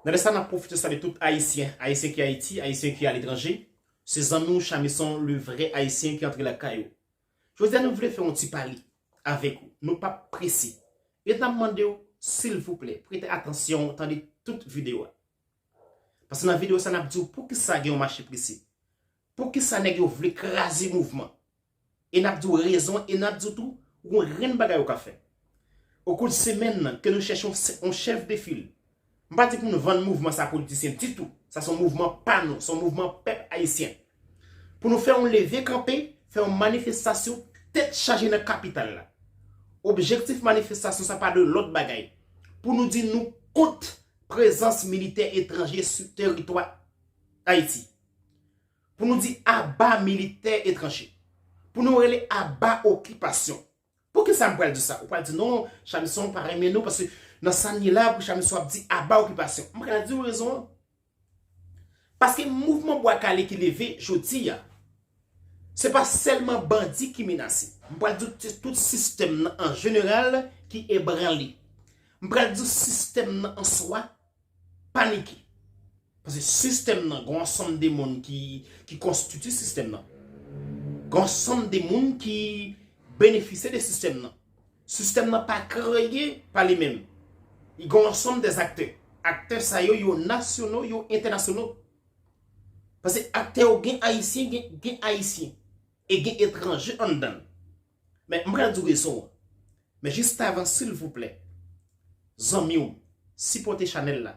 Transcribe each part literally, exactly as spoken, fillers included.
Nan lè sa, n ap pwofite salye tout Ayisyen, Ayisyen ki Ayiti, Ayisyen ki aletranje. Se zanmi w Chamison, le vrai Haïtien ki antre lakay ou. Jodi a, nou vle fè yon ti pale avèk ou. Nou p ap prese. E n ap mande w, silvouplè, prete atansyon, tande tout videyo a. Paske nan videyo sa, n ap di w poukisa gen yon mache prese. Poukisa nèg yo vle kraze mouvman. E n ap di w rezon, e n ap di w tou yon grenn bagay ou ka fè. Okou de semèn nan, ke nou chèche yon se- yon chèf de fil. M pa di pou nou vann mouvman sa politisyen ditou. Sa se yon mouvman pa nou, se yon mouvman pèp ayisyen. Pou nou fè yon leve kanpe, fè yon manifestasyon tèt chaje nan kapital la. Objektif manifestasyon sa pa de lòt bagay. Pou nou di nou kont prezans militè etranje sou teritwa Ayiti. Pou nou di aba militè etranje. Pou nou rele aba okipasyon. Poukisa m pral di sa? Ou pral di non, Chamison pa renmen nou, paske nan sa n ye la, pou Chamison ap di aba okipasyon. M pral di w rezon an. Paske mouvman Bwa Kale ki leve jodi a, se pa sèlman bandi ki menase. M pral di w tout sistèm nan an jeneral ki ebranle. M pral di w sistèm nan an swa panike. Paske sistèm nan, gen yon ansanm de moun ki, ki konstitye sistèm nan. Gen yon ansanm de moun ki benefisye de sistèm nan. Sistèm nan pa kreye pa li menm. Li gen yon ansanm de aktè. Aktè sa yo, yo nasyonal, yo entènasyonal. Paske aktè yo gen ayisyen, gen, gen ayisyen. E gen etranje anndan l. Men, m pral di w rezon an. Men jis avan, silvouplè, zanmi w, sipòte chanèl la.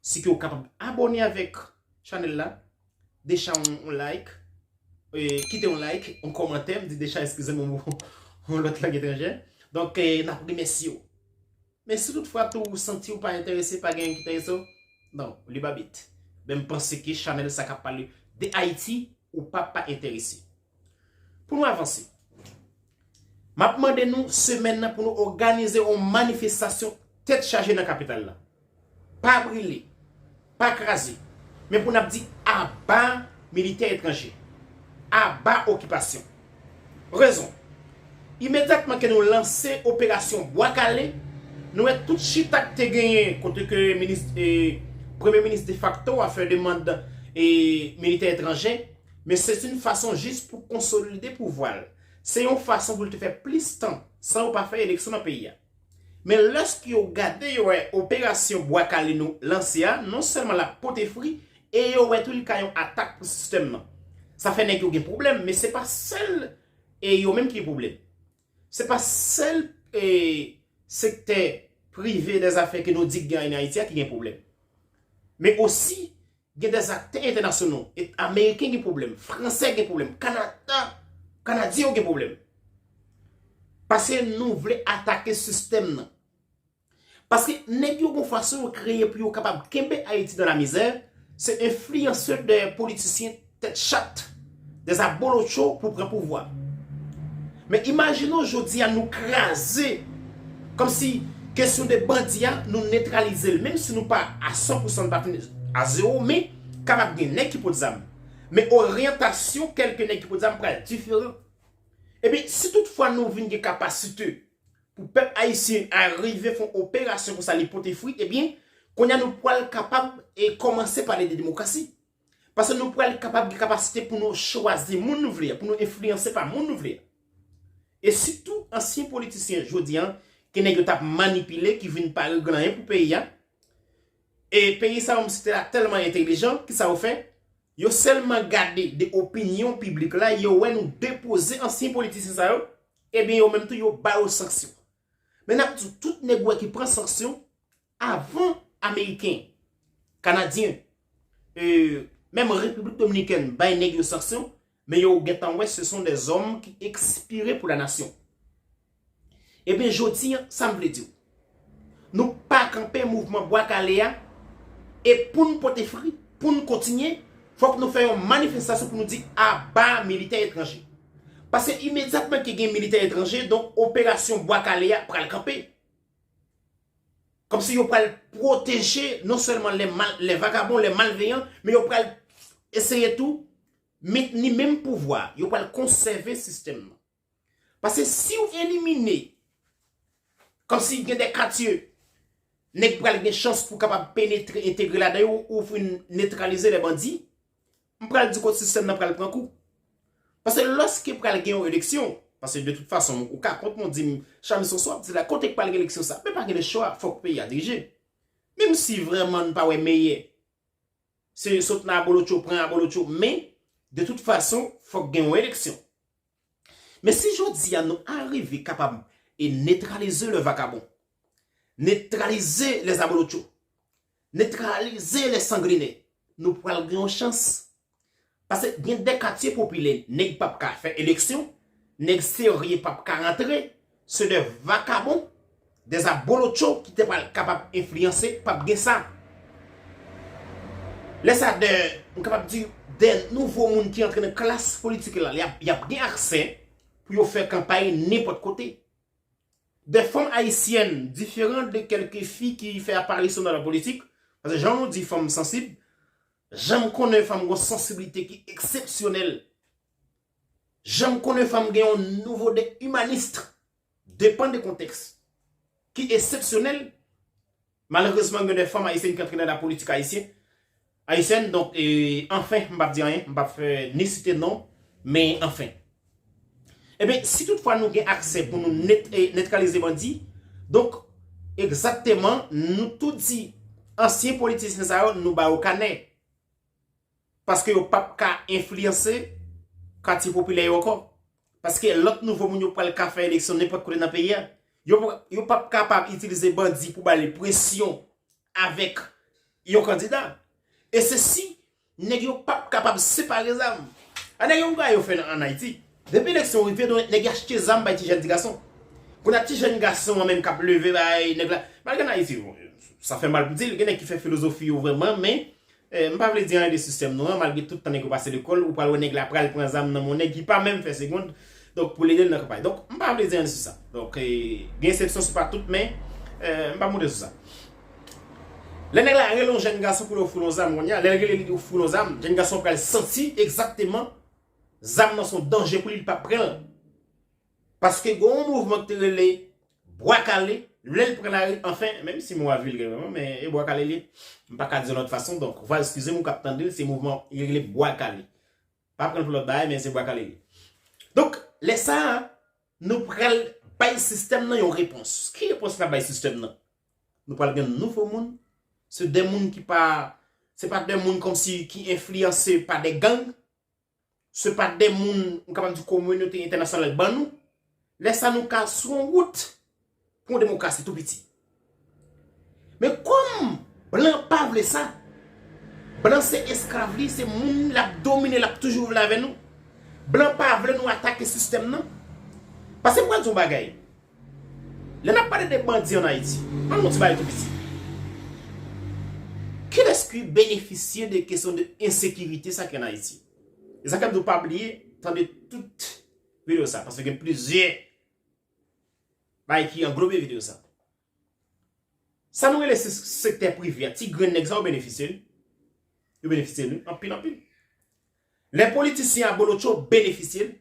Si ke w kapab abòne avèk chanèl la, deja yon, yon like, e, kite yon like, yon kòmantè, m di deja, eskize m, yon, yon lòt lang etranjè. Donk, e, n ap remèsye w. Men si toutfwa tou ou santi ou pa enterese, pa gen yon ki enterese w, non, lib abit. Men m panse ke chanèl sa k ap pale de Ayiti, ou p ap pa enterese. Pou nou avanse, m ap mande nou semèn nan pou nou òganize yon manifestasyon tèt chaje nan kapital la. Pa brile, pa kraze, men pou n ap di aba militè etranje, aba okipasyon. Rezon, imedyatman ke nou lanse operasyon Bwa Kale, nou wè tout chita k te genyen kote ke minis, e, premye minis defakto a fè demann, e, militè etranje, men se yon fason jis pou konsolide pouvwa l. Se yon fason pou l te fè plis tan san yo pa fè eleksyon nan peyi a. Men lèske yo gade, yo wè operasyon Bwa Kale nou lanse a, non sèlman l ap pote fwi, e yo wè tou li ka yon atak pou sistèm nan. Sa fè nèg yo gen pwoblèm, men se pa sèl, e, yo menm ki gen pwoblèm. Se pa sèl, e, sektè prive dèzafè ke nou di k gen ann Ayiti a ki gen pwoblèm. Men osi, gen dèzaktè entènasyonal. E ameriken gen pwoblèm, fransè gen pwoblèm, Kanada, kanadyen yo gen pwoblèm. Paske nou vle atake sistèm nan. Paske nèg yo gon fason yo kreye pou yo kapab kenbe Ayiti dans la misère, se enfliyanse de politisyen tèt chat, de abolotcho pou pran pouvwa. Men imajine w jodi a nou kraze, kòmsi kesyon de bandi a, nou netralize l. Menm si nou pa a san pou san, nou pa fin a zewo, men kapab gen nèg ki pot zam. Men oryantasyon kèlke nèg ki pot zam pral diferan. Epi, si toutfwa nou vin gen kapasite pou pèp ayisyen a rive fè yon operasyon konsa li pote fwi, ebyen, kounye a nou pral kapab e kòmanse pale de demokrasi. Paske nou pral kapab gen kapasite pou nou chwazi moun nou vle a, pou nou enfliyanse pa moun nou vle a. E sitou ansyen politisyen jodi a, ke nèg yo t ap manipile, ki vin pa regle anyen pou peyi a. E peyi sa yo, m site la tèlman entèlijan, kisa yo fè? Yo sèlman gade de opinyon piblik la, yo wè nou depoze ansyen politisyen sa yo, ebyen yo menm tou yo ba yo sanksyon. Men n ap di w, tout nèg ou wè ki pran sanksyon, avan ameriken, kanadyen, e, menm Repiblik Dominikèn bay nèg yo sanksyon, men yo gentan wè se son dè zòm ki ekspire pou la nasyon. Ebyen, jodi a, sa m vle di w. Nou pa kanpe mouvman Bwa Kale a, e pou n pote fri, pou n kontinye, fòk nou fè yon manifestasyon pou nou di aba militè etranje. Paske imedyatman ke gen militè etranje, donk operasyon Bwa Kale a pral kanpe. Kòmsi yo pral pwoteje non sèlman lè mal, lè vagabon, lè malveyan, men yo pral eseye tou mentni menm pouvwa, yo pral konsève sistèm nan. Paske si w elimine, kòmsi gen de katye, nèg pral gen chans pou kapab penetre, entegre ladan yo, ou fin netralize lè bandi, m pral di kote sistèm nan pral pran kou. Paske lòske pral gen yon eleksyon, paske de tout fason, ou ka kont mwen di m, Chamis François ap di la, kote k pral gen eleksyon sa? Men pa gen lechwa, fòk peyi a dirije. Menm si vrèman n pa wè meyè, se sot nan abolotcho, pran abolotcho, men, de tout fason, fòk gen yon eleksyon. Men si jodi a nou arive kapab e netralize le vagabon, netralize les abolotcho, netralize les sanguinè, nou pral gen yon chans. Paske gen de katye popilè, nèg p ap ka fè eleksyon, nèg serye p ap ka rantre, se de vakabon, de abolotcho ki te pral kapab enfliyanse, p ap gen sa. Lè sa de, m kapab di, de nouvo moun ki antre nan klas politik la, y ap, y ap gen aksè pou yo fè kanpay nenpòt kote. Des femmes haïtiennes, différentes de quelques filles qui fait apparition dans la politique, paske jan nou di fanm sansib, jan m konnen fanm gen yon sansiblite ki eksepsyonèl, jan m konnen fanm gen yon nivo de imanist, depann de kontèks, ki eksepsyonèl. Malerezman, gen de fanm ayisyèn ki antre nan la politik ayisyen, ayisyèn, donk, e, anfen, m p ap di anyen, m p ap fè ni site non, men anfen. Ebyen, si toutfwa nou gen aksè pou nou net, e, netralize bandi, donk, egzakteman, nou tou di, ansyen politisyen sa yo, nou ba yo kanè. Paske yo p ap ka enfliyanse katye popilè yo ankò. Paske lòt nouvo moun yo pral ka fè eleksyon nenpòt kote nan peyi a. Yo, yo p ap kapab itilize bandi pou ba li presyon avèk yon kandida. E se si nèg yo p ap kapab separe zam. A nèg yo, m gade yo fè nan, ann Ayiti. Depi eleksyon rive, donk, nèg yo achte zam bay ti jèn ti gason. Kounye a ti jèn gason an menm k ap leve bay nèg la. Malgre ann Ayiti, sa fè mal pou di l, gen nèg ki fè filozofi yo vrèman, men Eh, m pa vle di anyen de sistèm nou an, malgre tout tan nèg yo pase lekòl, ou pral wè nèg la pral pran zam nan men yon nèg ki pa menm fè segond, donk pou l ede l nan kanpay. Donk, m pa vle di anyen sou sa. Donk, eh, gen eksepsyon, se pa tout, men, eh, m pa monte sou sa. Lè nèg la rele yon jèn gason pou l ofri l yon zam, kounye a, lè l rele li ofri l yon zam, jèn gason pral santi egzakteman zam nan se yon danje pou li, li p ap pran l. Paske gen yon mouvman ki te rele Bwa Kale, lè l pran lari, anfen, menm si mo a vilgè vrèman, men e Bwa Kale li ye, m pa ka di yon lòt fason, donk, vwa eskize m ou k ap tande l, se mouvman yo rele Bwa Kale. Pa pran l pou lòt bagay, men se Bwa Kale li ye. Donk, lè sa a, nou pral bay sistèm nan yon repons. Ki repons n ap bay sistèm nan? Nou pral gen nouvo moun, se de moun ki pa, se pa de moun kòmsi ki enfliyanse pa de gang, se pa de moun, m kapab di, kominote entènasyonal ban nou, lè sa nou ka sou yon wout pou yon demokrasi tou piti. Men kòm blan pa vle sa, blan se esklav li, se moun l ap domine, l ap toujou vle avè nou. Blan pa vle nou atake sistèm nan. Paske m pral di yon bagay. Lè n ap pale de bandi ann Ayiti, ann nou ti bagay tou piti. Kilès ki benefisye de kesyon de ensekirite sa ki ann Ayiti? E sa k ap di w pa bliye, tande tout videyo sa, paske gen plizyè bagay ki anglobe videyo sa. Sa nou rele se-, sektè prive a, ti grenn nèg sa yo benefisye l. Yo benefisye l, wi, anpil, anpil. Lè politisyen abolotcho benefisye l,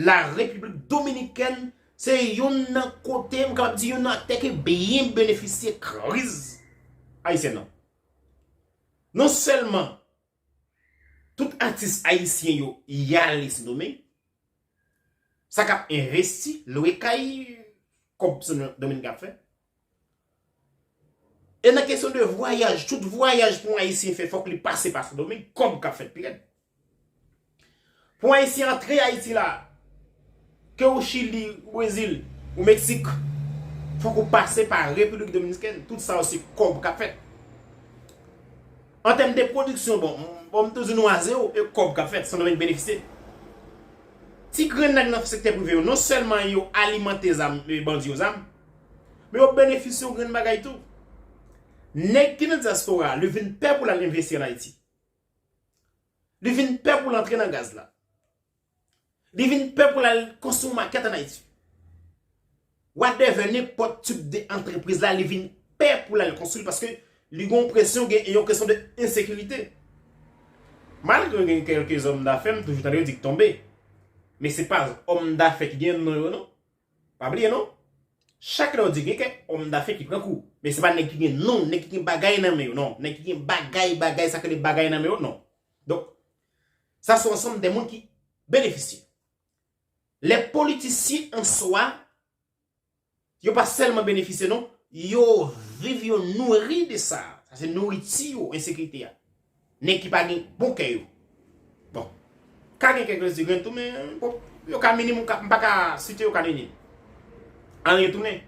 la Repiblik Dominikèn se youn nan kote, m kapab di, youn nan aktè ki byen benefisye kriz ayisyèn nan. Non sèlman tout atis ayisyen yo y ale Sendomeng, sa k ap envesti, lwe kay, kòb Sendomeng ap fè. E nan kesyon de vwayaj, tout vwayaj pou yon Ayisyen fè, fòk li pase pa Sendomeng, kòb k ap fèt pi rèd. Pou yon Ayisyen antre Ayiti la, ke ou Chili, ou Brezil, ou Meksik, fòk ou pase pa Repiblik Dominikèn, tout sa yo se kòb k ap fèt. An tèm de pwodiksyon, bon, m, bon, m toujou nou a zewo, e kòb k ap fèt, Sendomeng benefisye. Ti grenn nèg nan sektè prive yo, non sèlman yo alimante zam, e, bandi yo zam, men yo benefisye yon grenn bagay tou. Nèg ki nan dyaspora a, li vin pè pou l al envesti ann Ayiti. Li vin pè pou l antre nan gaz la. Li vin pè pou l al konstwi yon makèt ann Ayiti. Whatever, nenpòt tip de antrepriz la, li vin pè pou l al konstwi l paske li gen yon presyon, gen yon kesyon de ensekirite. Malgre gen kèlke zòm dafè, m toujou tande yo di k tonbe. Men se pa òm dafè ki gen non yo, non. Pa bliye, non. Chak lè w di gen kèk òm dafè ki pran kou. Men se pa nèg ki gen non, nèg ki gen bagay nan men yo, non. Nèg ki gen bagay, bagay, sa k rele bagay nan men yo, non. Donk, sa se yon ansanm de moun ki benefisye. Lè politisyen an swa, yo pa sèlman benefisye, non, yo viv, yo nouri de sa. Sa se nouriti yo, ensekirite a. Nèg ki pa gen bon kè yo. Bon. Ka gen kèk lè di grenn tou, men bon, yo ka minim, m pa ka site yo ka nini. Ann retounen.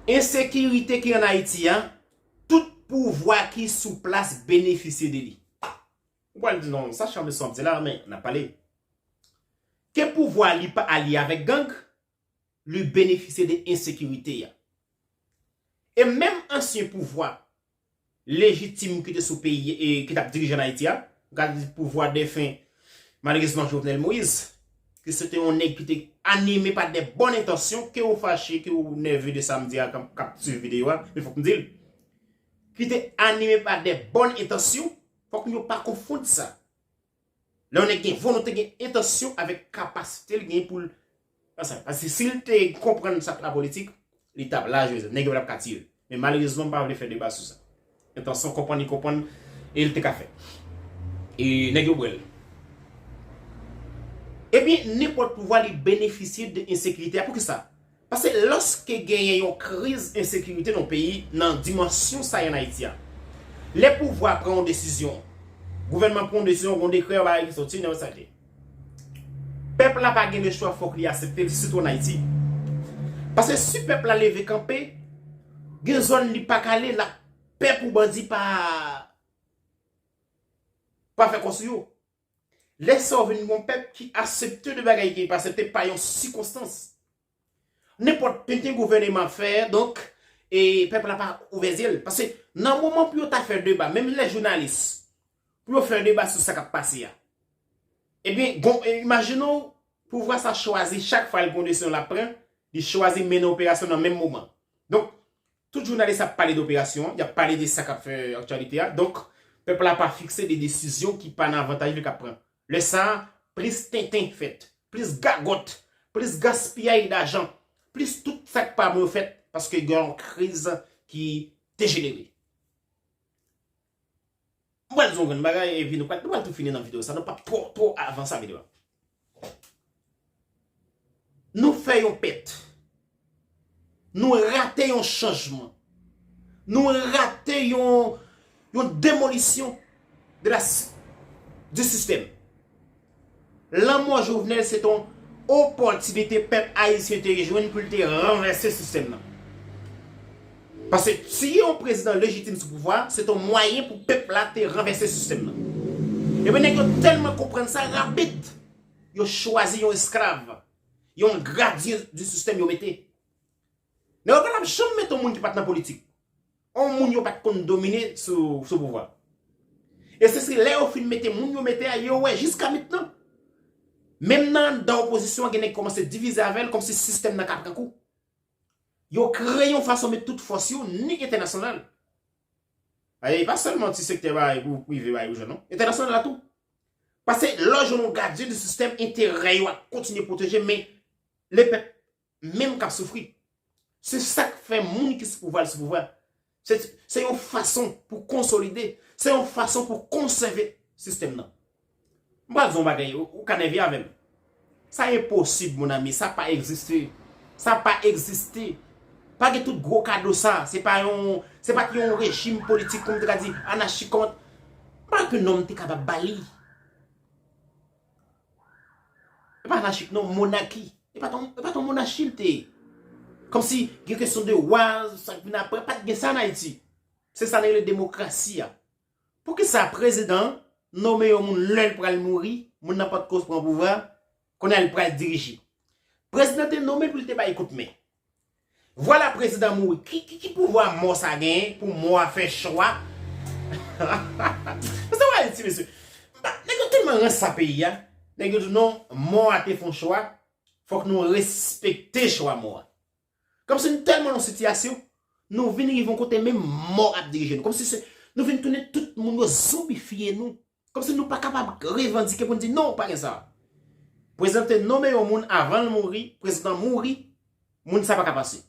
Ensekirite ki ann Ayiti a, tout pouvwa ki sou plas benefisye de li. Ou pral di non, sa Charles ap di la, men n ap pale. Ke pouvwa li pa alye avèk gang, li benefisye de ensekirite a. E menm ansyen pouvwa lejitim ki te sou peyi, e ki t ap dirije ann Ayiti a, m ka di pouvwa defen, malerezman, Jovenel Moïse, ki se te yon nèg ki te anime pa de bòn entansyon, ke w fache, ke w nève de sa m di a, k ap, k ap swiv videyo a, men fòk m di l, ki te anime pa de bòn entansyon, fòk nou pa konfonn sa. Lè yon nèg gen volonte, gen entansyon avèk kapasite l gen pou l fè sa. Paske si l te konprann sa k lapolitik, li t ap laj, nèg yo t ap ka tiye l. Men malerezman, m pa vle fè deba sou sa. Entansyon konprann, li konprann, e l te ka fè. E nèg yo bwè l. Ebyen, nenpòt pouvwa, li benefisye de ensekirite a. Poukisa? Paske lòske genyen yon kriz ensekirite nan yon peyi, nan dimansyon sa ye ann Ayiti a, lè pouvwa pran yon desizyon, gouvènman pran yon desizyon, yon dekrè, yon bagay ki soti, nenpòt sa k ye. Pèp la pa gen lechwa, fòk li aksepte l, sitou ann Ayiti. Paske si pèp la leve kanpe, gen zòn li pa ka ale, l ap pè pou bandi pa, pa fè kò sou yo. Lè sa w vin gen yon pèp ki aksepte de bagay ki pa aksepte pa yon sikonstans. Nenpòt tenten gouvèneman ap fè, donk, e pèp la pa ouvè zye l. Paske nan moman pou yo ta fè deba, menm lè jounalis, pou yo fè deba sou sa k ap pase a. Ebyen, gon, e, imajine w, pouvwa sa chwazi chak fwa l gon desizyon l ap pran, li chwazi mennen operasyon nan menm moman. Donk, tout jounalis ap pale de operasyon an, y ap pale de sa k ap fè aktyalite a. Donk, pèp la pa fikse de desizyon ki pa nan avantaj li k ap pran. Lè sa a, plis tenten fèt, plis gagòt, plis gaspiyay dajan, plis tout sa k pa bon yo fèt, paske gen yon kriz ki dejenere. M pral di yon grenn bagay, epi nou pral, nou pral tou fini nan videyo sa, nou p ap twò, twò avanse ak videyo a. Nou fè yon pèt. Nou rate yon chanjman. Nou rate yon, yon demolisyon de la, du système. Lanmò Jovenel se t on opòtinite pèp ayisyen te jwenn pou l te ranvèse sistèm nan. Paske tiye yon prezidan lejitim sou pouvwa, se t on mwayen pou pèp la te ranvèse sistèm nan. Ebyen, nèg yo tèlman konprann sa rapid, yo chwazi yon esklav, yon gradye di sistèm yo mete. Nèg yo pa t ap janm mete yon moun ki pa t nan politik. Yon moun yo pa t konn domine sou, sou pouvwa. E se, se lè yo fin mete moun yo mete a, yo wè jiska mentnan. Menm nan anndan opozisyon an, gen nèg kòmanse divize avè l, kòmsi sistèm nan ka pran kou. Yo kreye yon fason met tout fòs yo, ni entènasyonal. E pa sèlman ti sektè bagay pou prive bagay pou jwenn, non. Entènasyonal la tou. Paske lè w jwenn yon gardyen di sistèm, enterè yo ap kontinye pwoteje, men lepèp menm k ap soufri. Se sa k fè moun ki sou pouvwa, l sou pouvwa. Se, se yon fason pou konsolide, se yon fason pou konsève sistèm nan. M pral di yon bagay, ou, ou ka nève avè m. Sa enposib, mon ami, sa pa egziste. Sa pa egziste. Pa gen tout gwo kado sa. Se pa yon, se pa t yon rejim politik, kòm te ka di, anachik, kòman. Pa ke nonm te kapab ba li. E pa anachik, non, monaki. E pa t on, e pa t on monachi l te ye. Kòmsi gen kesyon de wa, sa k vin apre, pa t gen sa ann Ayiti. Se sa nou rele demokrasi a. Poukisa prezidan an nonmen yon moun lè l pral mouri, moun nan pa t ko pran pouvwa, kounye a l pral dirije? Prezidan te nonmen l pou l te bay kout men. Vwala prezidan mouri. Ki, ki, ki pouvwa mò sa genyen pou mò a fè chwa? Sa w Ayiti, mesye. Nèg yo tèlman ranse sa peyi a. Nèg yo di non, mò a te fè yon chwa. Fòk nou respekte chwa mò a. Kòmsi nou tèlman nan sitiyasyon, nou vin rive yon kote menm mò ap dirije nou. Kòmsi se, nou vin tounen tout moun yo zonbifye nou. Kòmsi nou pa kapab revandike pou n di non, pa gen sa. Prezidan te nonmen yon moun avan l mouri, prezidan mouri, Moun sa pa ka pase.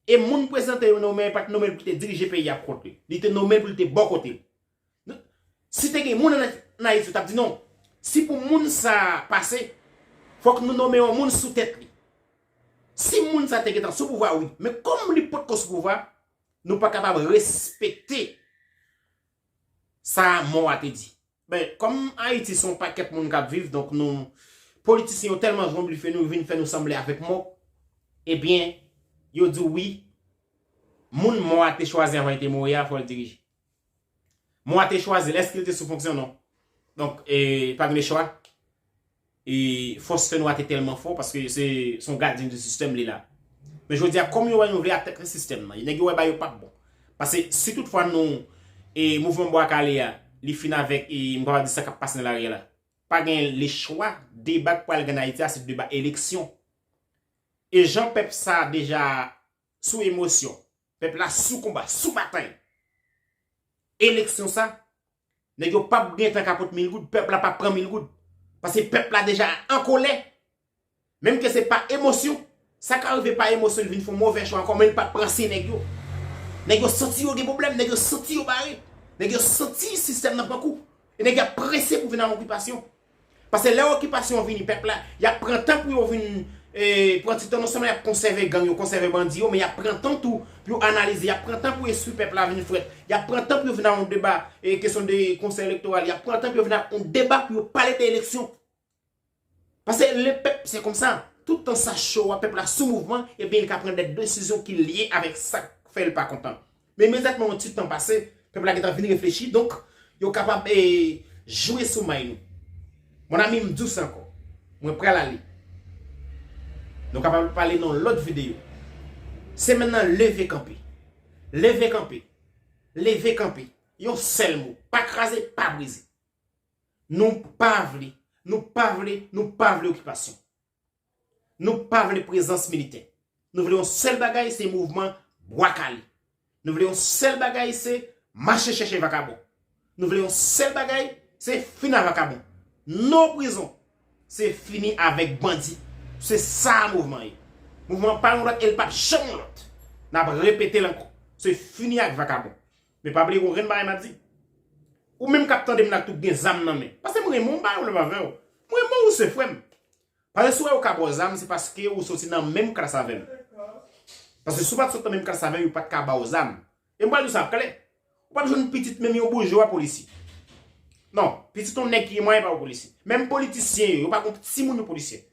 E moun prezidan te nonmen, pa t nonmen l pou te dirije peyi a kont li. Li te nonmen l pou l te bò kote l. Si te gen moun ann Ayiti, yo t ap di non. Si pou moun sa pase, fòk nou nonmen yon moun sou tèt li. Si moun sa te gentan sou pouvwa, wi. Men kòm li potko sou pouvwa, nou pa kapab respekte sa mò a te di. Ben, kòm Ayiti se yon pakèt moun k ap viv, donk nou, politisyen yo tèlman jwenn li fè nou vin fè nou sanble avèk mò, ebyen, yo di w wi, moun mò a te chwazi anvan li te mouri a, fò l dirije. Mò a te chwazi l, èske l te sou fonksyon? Non. Donk, e, pa gen lechwa. E fòs fè nwa te tèlman fò, paske se, se yon gadyen de sistèm li la. Men jodi a, kòm yo wè nou vle atake sistèm nan, nèg yo wè ba yo p ap bon. Paske si toutfwa nou, e, mouvman Bwa Kale a, li fin avèk, e, m kapab di sa k ap pase nan lari a la. Pa gen lechwa, deba k pral gen Ayiti a, se deba eleksyon. E jan pèp sa deja sou emosyon, pèp la sou konba, sou batay. Eleksyon sa, nèg yo p ap gentan ka pot mil goud, pèp la p ap pran mil goud. Paske pèp la deja an kolè. Menm ke se pa emosyon, sa ka rive pa emosyon, li vin fè yon move chwa ankò, men li p ap pran se nèg yo. Nèg yo santi yo gen pwoblèm, nèg yo santi yo bare. Nèg yo santi sistèm nan pran kou. E nèg yo ap prese pou vin nan okipasyon. Paske lè okipasyon vini, pèp la, y ap pran tan pou yo vin, e, pran ti tan, non sèlman y ap konsève gang yo, konsève bandi yo, men y ap pran tan tou pou yo analize, y ap pran tan pou espri pèp la vin frèt, y ap pran tan pou yo vin a yon deba, e, kesyon de konsèy elektoral, y ap pran tan pou yo vin a yon deba pou yo pale de eleksyon. Paske le pèp, se konsa, tout tan sa cho a, pèp la sou mouvman, ebyen, li ka pran de desizyon ki lye avèk sa k fè l pa kontan. Men imedyateman yon ti tan pase, pèp la gentan vin reflechi, donk, yo kapab, e, jwe sou may nou. Mon ami, m di w sa ankò. Mwen pral ale. Nou kapab pale nan lòt videyo. Semèn nan, leve kanpe. Leve kanpe. Leve kanpe. Yon sèl mo. Pa kraze, pa brize. Nou pa vle, nou pa vle, nou pa vle okipasyon. Nou pa vle prezans militè. Nou vle yon sèl bagay, se mouvman Bwa Kale. Nou vle yon sèl bagay, se mache chèche vakabon. Nou vle yon sèl bagay, se fini ak vakabon. No prizon, se fini avèk bandi. Se sa mouvman ye. Mouvman pa yon lòt e l p ap janm yon lòt. N ap repete l ankò. Se fini ak vakabon. Men pa bliye gon grenn bagay m ap di. Ou menm k ap tande m la tou gen zam nan men. Paske m renmen w, m pa yon lòm avè w. M renmen w, ou se frè m. Paske si w wè yo ka ba w zam, se paske ou soti nan menm klas avè m. Paske si w pa t sot nan menm klas avè m, yo pa t ka ba w zam. E m pral di w sa klè. Ou p ap jwenn pitit menm yon boujwa polisye. Non, pitit yon nèg ki gen mwayen pa yon polisye. Menm politisyen yo, yo pa gon timoun yo polisye.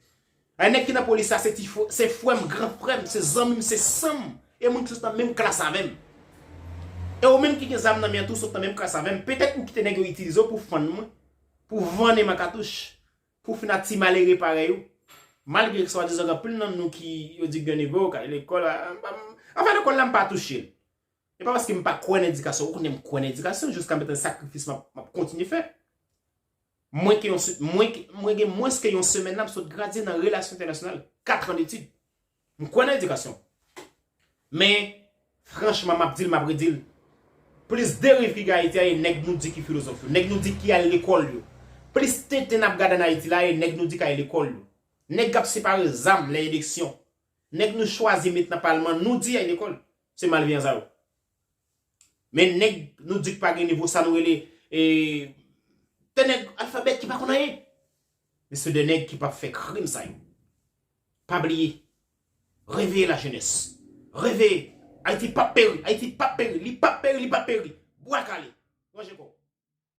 Ay, nèg ki nan polis la, se ti fr-, se frè m, gran frè m, se zanmi m, se san m. E moun ki sot nan menm klas avè m. E ou menm ki gen zam nan men an tou, sot nan menm klas avè m. Petèt ou kite nèg yo itilize w pou fann mwen, pou vannen m an katouch, pou fin ak ti malere parèy ou. Malgre ke swadizan gen anpil nan nou ki yo di gen nivo, k al lekòl, a, m pa, m, afè lekòl la, m pa touche l. E pa paske m pa kwè nan edikasyon. Ou konnen m kwè nan edikasyon, jiska mentnan sakrifis m ap, m ap kontinye fè. Mwen ke yon se-, mwen ke, mwen gen mwens ke yon semèn la, m sot gradye nan relasyon entènasyonal. Kat an detid. M kwè nan edikasyon. Men, franchman, m ap di l, m ap redi l. Plis deriv ki gen Ayiti a, e nèg nou di ki filozòf yo, nèg nou di ki al lekòl yo. Plis tenten n ap gade ann Ayiti la, e nèg nou di k al lekòl yo. Nèg k ap separe zam lè eleksyon. Nèg nou chwazi met nan palman, nou di al lekòl. Se malveyan sa yo. Men nèg nou di k pa gen nivo, sa nou rele, e, de nèg alfabèt ki pa konn anyen. Men se de nèg ki p ap fè krim sa yo. Pa bliye, reveye lajenès. Reveye. Ayiti p ap peri, Ayiti p ap peri, li p ap peri, li p ap peri. Bwa kale. Ranje kò w.